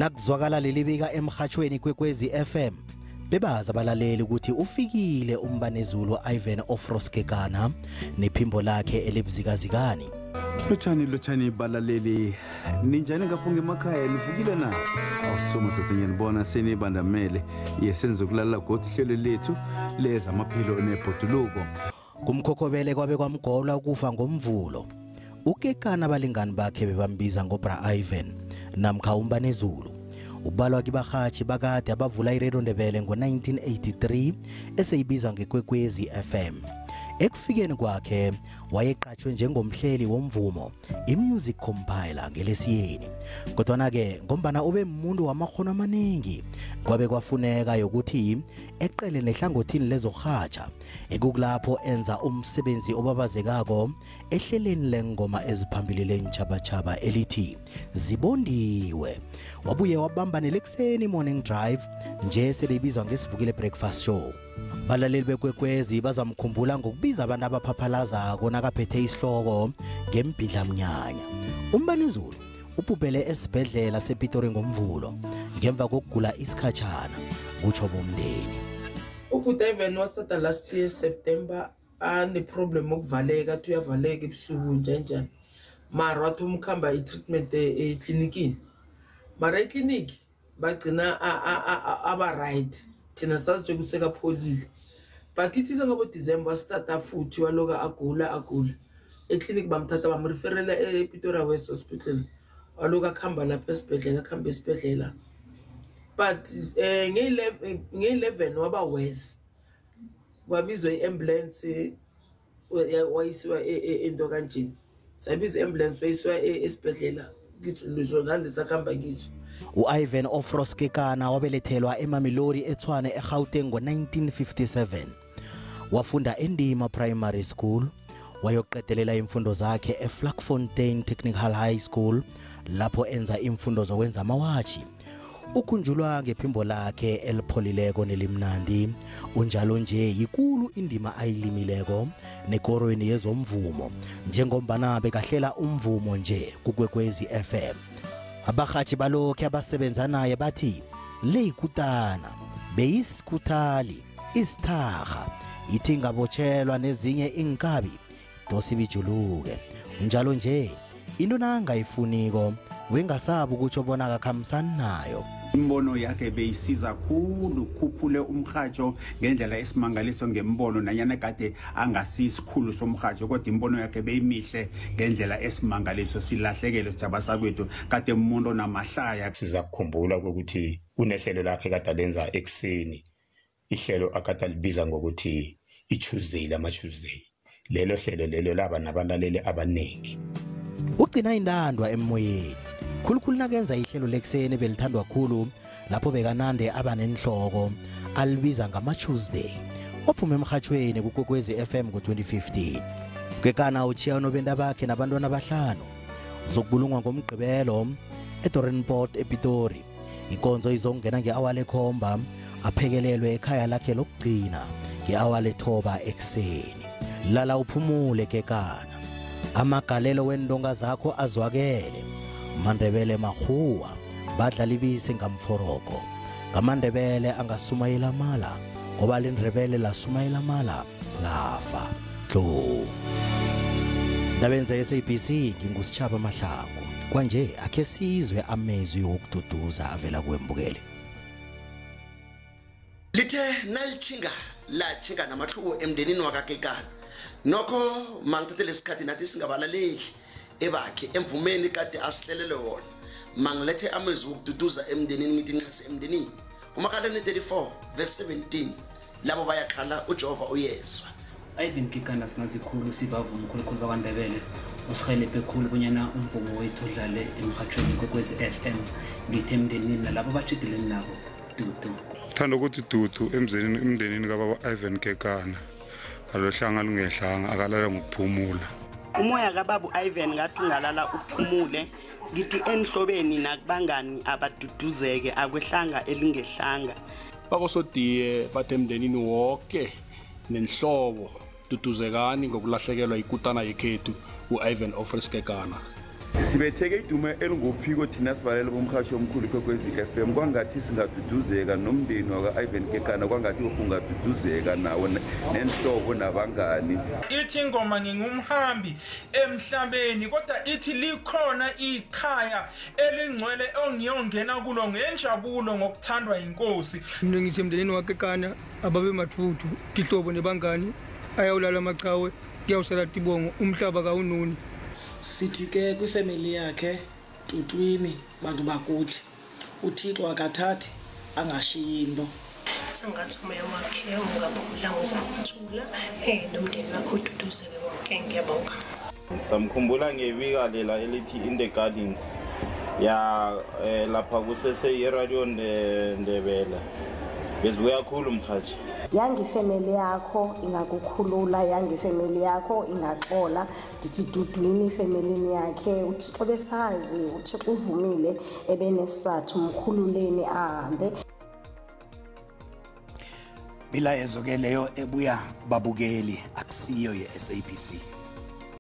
Nakuzwakala lelibika emhathweni Kwekwezi FM, bebazi abalaleli ukuthi ufikile umbanezulu Ivan Offross Kekana nephimbo lakhe elibuzikazikani. Lotshani lotshani balaleli, ninjani ngapho ngemakhaya, nivukile na? Awusoma tsatsi ngiyanibona senibandamele yesenzokulala godu ihlelo lethu lezamaphilo nebhoduluko. Kumkhokhobele kwabe kwamgolwa ukufa ngomvulo. UKekana abalingani bakhe bebambiza ngoBra Ivan namkha umbanezulu. Ubalwa kibarhatjhi bakade abavula iRadio Ndebele ngo-1983 eseyibiza ngeKwekwezi FM. Ekufikeni kwakhe wayeqatshwe njengomhleli womvumo, i-music compiler ngelesiyeni. Kodwana-ke ngombana ube umuntu wamakhono amaningi, kwabe kwafuneka yokuthi eqele nehlangothini lezokurhatjha, ekukulapho enza umsebenzi obabazekako ehleleni lengoma eziphambili lentjhabatjhaba elithi Zibondiwe. Wabuye wabamba nelekuseni Morning Drive, nje selibizwa ngesivukile Breakfast Show. Balaleli bekwekwezi bazamkhumbula ngokubiza abantu abaphaphalazako nakaphethe isihloko ngembhidlamnyanya. Umbanizulu ubhubhele esibhedlela sePitori ngomvulo ngemva kokugula isikhatshana, kutsho bomndeni. Ubhuti Ivan wastarta last year September ane-problem okuvaleka, athi uyavaleka ebusuku njani njani, mara wathoma ukuhamba i-treatment eklinikini, mara ekliniki bagcina aba-right, thina sazitsho ukuthi sekapholile, but ithi sengabo-December wastarta futhi waloka agula agula. Ekliniki bamthatha bamreferela ePitori West Hospital, waloku akuhamba lapha esibhedlela, akuhamba esibhedlela, but ngeyi-11 waba worse, kwabizwa i-ambulance wayisiwa into kanjeni, sabiza i-ambulance wayisiwa esibhedlela kithi leso nalesakuhamba kiso. U-Ivan Offross Kekana wabelethelwa eMamelodi eTshwane eGauteng ngo-1957. Wafunda eNdima Primary School, wayoqedelela imfundo zakhe eVlakfontein Technical High School lapho enza imfundo zokwenza amawatshi. Ukhunjulwa ngephimbo lakhe elipholileko nelimnandi. Unjalo nje yikulu indima ayilimileko nekorweni yezomvumo, njengombana bekahlela umvumo nje kuKwekwezi FM. Abarhatjhi balokhu abasebenza naye bathi leyikutana beyisikhuthali isitharha, ithi ingabotshelwa nezinye inkabi dosibijuluke. Njalo nje into nangayifuniko wengasabi ukutsho bona akakhambisani nayo. Imbono yakhe beyisiza khulu khuphule umrhatsho ngendlela esimangaliso ngembono, nanyana kade angasisikhulu somrhatsho, kodwa imbono yakhe beyimihle ngendlela esimangaliso. Silahlekele sithaba sakwethu, kade umuntu onamahlaya. Siza kukhumbula ukuthi kunehlelo lakhe kade alenza ekuseni, ihlelo akade alibiza ngokuthi i-Tuesday lama-Tuesday. Lelo hlelo lelo laba nabalaleli abaningi. Ugcina intandwa emoyeni khulukhulu nakenza ihlelo lekuseni belithandwa khulu, lapho bekanande aba nenhloko alibiza ngama-Tuesday. Ophuma emhathweni kuKwekwezi FM ngo-2015. Kekana uchiya nobenta bakhe nabantwana abahlanu. Zokubulungwa ngomgqibelo eDorenport ePitori. Ikonzo izongena nge-awa lekhomba, aphekelelwe ekhaya lakhe lokugcina nge-awa lethoba ekuseni. Lala uphumule Kekana, amagalelo wendonga zakho azwakele. Mandebele makhuwa badla ibisi ngamforoko, ngamandebele angasumayela mala, ngoba lindrebele lasumayela mala lafa tlo. Ndabeni ze-SABC, ngingusitshaba Mahlangu. Kwanje akhe sizwe amezwi wokududuza avela kwembukeli. Lithe nalitjhinga latjhinga namahluko emndenini wakaKekana. Nokho mangithathe lesikhathi nathi singabalaleli ebakhe emvumeni kade asihlelele wona, mangilethe amezwi wokududuza emndenini, ngithi nxese emndenini. Umakaleni 34 verse 17, labo bayakhala, uJehova uyezwa. Ivan Kekana singazikhulu sivavuma khulukhulu bakwaNdebele, usihelebhe khulu bonyana umvumo wethu udlale emhathweni Kwekwezi FM. Ngithi emndenini nalabo abatjhideleni nabo, dudu. Thanda ukuthi dudu emzenini, emndenini kababa Ivan Kekana. Alohlanga lungehlanga, akalala ngokuphumula. Umoya kababa Ivan ngathi ungalala uphumule. Ngithi enhlobeni nakubangani abaduduzeke, akwehlanga elingehlanga. Bakosodiye bathe emndenini wonke nenhlobo, duduzekani ngokulahlekelwa ikutana yekhethu u-Ivan Offross Kekana. Sibetheke idume elinguphiko thina sibalele bomhasho omkhulu Ikwekwezi FM, kwangathi singaduduzeka nomndeni waka-Ivan Kekana, kwangathi ungaduduzeka nawo nenhlobo nabangani. Ithi ingoma ngingumhambi emhlabeni, kodwa ithi likhona ikhaya elingcwele ongiyongena kulo ngenjabulo ngokuthandwa inkosi. Mina ngithi emndenini waKekana ababe mathuthu tihlobo nebangani ayawulala amachawe kuyawusala tibongo umhlaba kawunoni. Sithi ke kwifemeli yakhe tutwini bantu bakuthi uThixo akathathi angashiyi into. Sengathi umoya wakhe ungaphumula ngokuthula nomndeni wakhe ududuzeke wonke. Ngiyabonga. Samkhumbula ngebika lela elithi In the Gardens ya lapha kusese i-radio Ndebele, bezibuya kakhulu mhaji. Yangi ifemeli yakho ingakukhulula, yangi ifemeli yakho ingaxola. Ndithi dudwini ifemelini yakhe, uThixo besazi, uThixo uvumile ebenesathu, mkhululeni ahambe. Milayezo ke leyo ebuya babukeli, akusiyo ye-SABC.